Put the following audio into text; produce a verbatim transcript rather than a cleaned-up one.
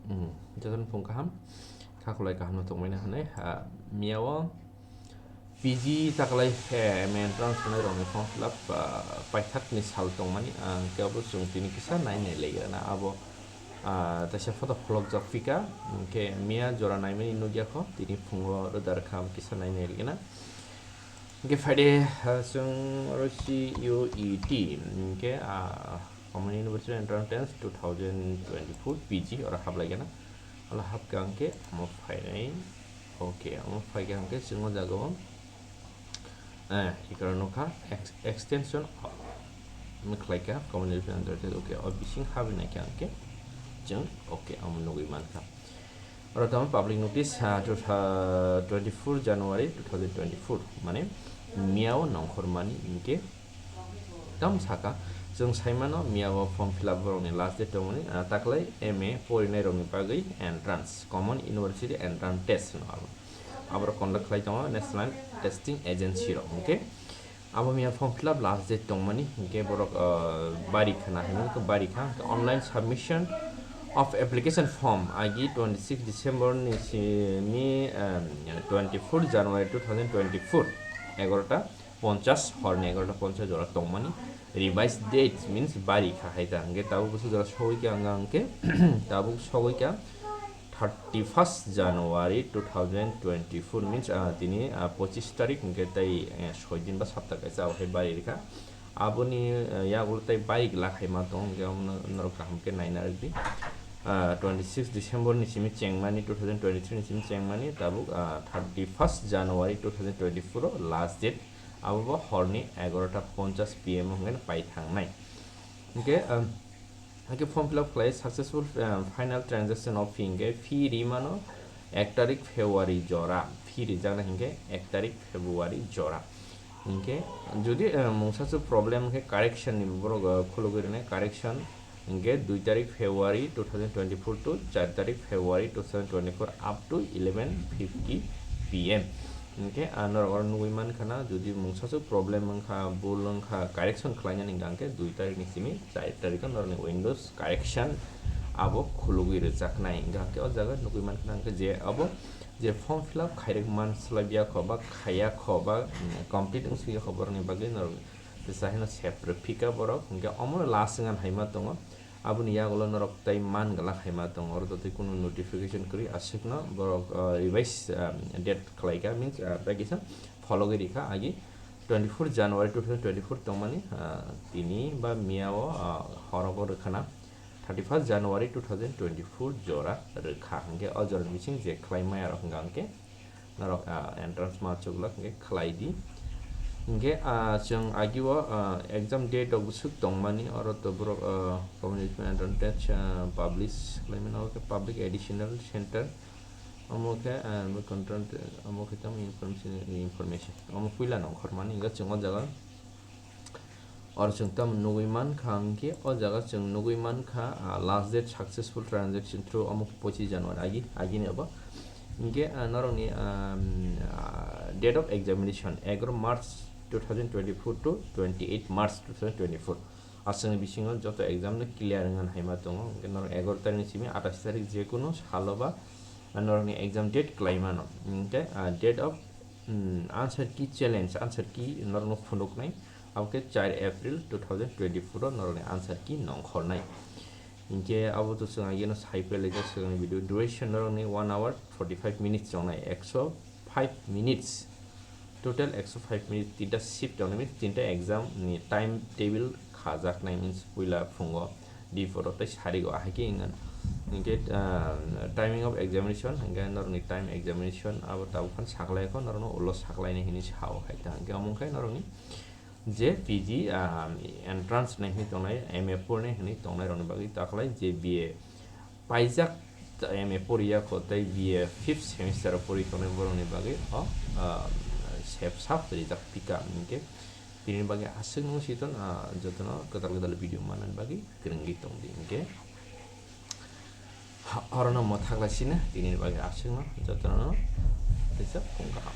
Hmm, jotono phung kaham, khakhulai kaham no tongmani hwnwi, ah, miyao P G taklai, eh, M A entrance hwnwi rokni form fill up, ah, paithakni sal tongmani, ah, hwnkhe abo chwng tini kisa nai nai lai gana abo, ah, taisa photo pholok jak pika, hwnkhe miya jora naimani nukya kho, tini phungo roda rwkha abo kisa nai nai lai gana. Hwnkhe phaide, ah, chwng oro C U E T, hwnkhe, ah, Common University Entrance Test two thousand twenty-four P G oro hablai gana. Olo hapkha hwnkhe omo phainai. Okay, omo phaikha hwnkhe chwng o jaga o, eh, ikora nukha ex-, extension of hwnwi khlaikha Common University Entrance Test. Okay, o bising habwi naikha hwnkhe chwng okay omo nugwi mankha. Oro tamo public notice, ah, two, ah, twenty-four January two thousand twenty-four, mane miyao nongkhormani hwnkhe tamo saka, chwng saimano miyao form fill up borokni last date tongmani, ah, taklai M A porinairokni bagwi entrance, Common University Entrance Test hwno abo. Aborok conduct khlai tongo National Testing Agency rok, hwnkhe abo miya form fill up last date tongmani, hwnkhe borok, ah, bari khana hinwi khe bari kha, hwnkhe online submission of application form agi twenty-six December ni simi, em, twenty-four January two thousand twenty-four, egarota ponchash, horni egarota ponchash jora tongmani, revised date means bari kha hai ta, hwnkhe tabuk bwswk jora sogwi kha, hwnkha hwnkhe tabuk sogwi kha thirty-first January two thousand twenty-four means, ah, tini, ah, pochish tarik hwnkhe tei, eh, soi din ba sapta kaisa abo hai bari rikha. Aboni, eh, yagulo tei bari glak hai ma tongo, hwnkhe omono norok kaham khe naina rwdi. Ah, twenty-six December ni simi chengmani, two thousand twenty-three ni simi chengmani, tabuk, ah, thirty-first January two thousand twenty-four o last date, abo bo horni egarota ponchash P M o hwnkhe pai thangnai. Hwnkhe, um, Hwnkhe form fill up khlai successful, um, final transaction of fee hwnkhe fee rimano ek tarik February jora, fee rijaknai hwnkhe ek tarik February jora. Hwnkhe jodi, um, mungsa se problem hwnkhe correction ni borok, uh, khulugwi rwnai, correction hwnkhe dui tarik February two thousand twenty-four to char tarik February two thousand twenty-four up to eleven fifty P M. Hwnkhe, ah, norok oro nugwi mankha na, jodi mungsa se problem wngkha, bul wngkha, correction khlainani hwnkha hwnkhe dui tarik ni simi char tarik o norokni Windows correction abo khulugwi rwjaknai. Hwnkha hwnkhe o jaga nugwi mankha na hwnkhe je abo je form fill up khairok man swlaiya kho ba khaiya kho ba, mm, complete wngsukya kho borokni bagwi norok teisa hino sep rwphika borok, hwnkhe omono last wngkha hai ma tongo. Aboni yagulo norok tei man glak hai ma tongo, oro tei kunu notification kwrwi aswkno borok, ah, revise, ah, date khlaika, means, ah, tei kisa phologwi rikha agi twenty-four January two thousand twenty-four tongmani, ah, tini ba miyao, ah, horogo rwkhana thirty-first January two thousand twenty-four jora rwkha, hwnkhe o jorani bising je khlai maya rok hwnkha hwnkhe norok, ah, entrance ma chuklak hwnkhe khlai di. Hwnkhe, ah, chwng agio, ah, exam date rok bwswk tongmani, oro to borok, ah, community entrance test, ah, publish khlaimani, omo khe public additional center, omo khe, ah, content, omo khe tamo information, information, omo puila nongkhormani, hwnkhe chwng o jaga Oro chwng tamo nugwi mankha hwnkhe, o jaga chwng nugwi mankha, ah, last date successful transaction through omo pochish January agi, agini abo. Hwnkhe, ah, norokni, um, ah, date of examination egaroh March two thousand twenty-four to twenty-eight March two thousand twenty-four. Aswkni bisingo joto exam no clear wngna hai ma tongo. Hwnkhe norok egaroh tarik ni simi atais tarik je kunu salo ba, ah, norokni exam date kwlai mano. Hwnkhe, ah, date of, um, answer key challenge, answer key norokno phunuknai. Abo khe char April two thousand twenty-four o norokni answer key nongkhornai. Hinkhe abo to chwng ageno sai pelaijak swkangni video. Duration norokni one hour forty-five minutes tongnai, ekso five minutes. Total ekso five minutes, tinta shift tongnai, means tinta exam ni time table khajaknai, means puila phungo, before o tei sarigo ahai khe wngkha. Hinkhe, ah, timing of examination, hinkhe norokni time examination abo tabuk phano saklaikho, norokno ulo saklainai hinwi sao hai ta. Hinkhe omo wngkha norokni je P G, ah, entrance nai hinwi tongnai, M A pornai hinwi tongnai rokni bagwi taklai je B A paijak, M A poriya kho tei B A fifth semester o pori tongnai borokni bagwi o, ah, sep sak rijak pika hinkhe tini bagwi aswk nung siton, ah, jotono kwtal kwtal video manna bagwi kwrwngwi tongdi hinkhe. Ha, orono mwthak lai sino, tini bagwi aswkno jotono teisa phung kaham.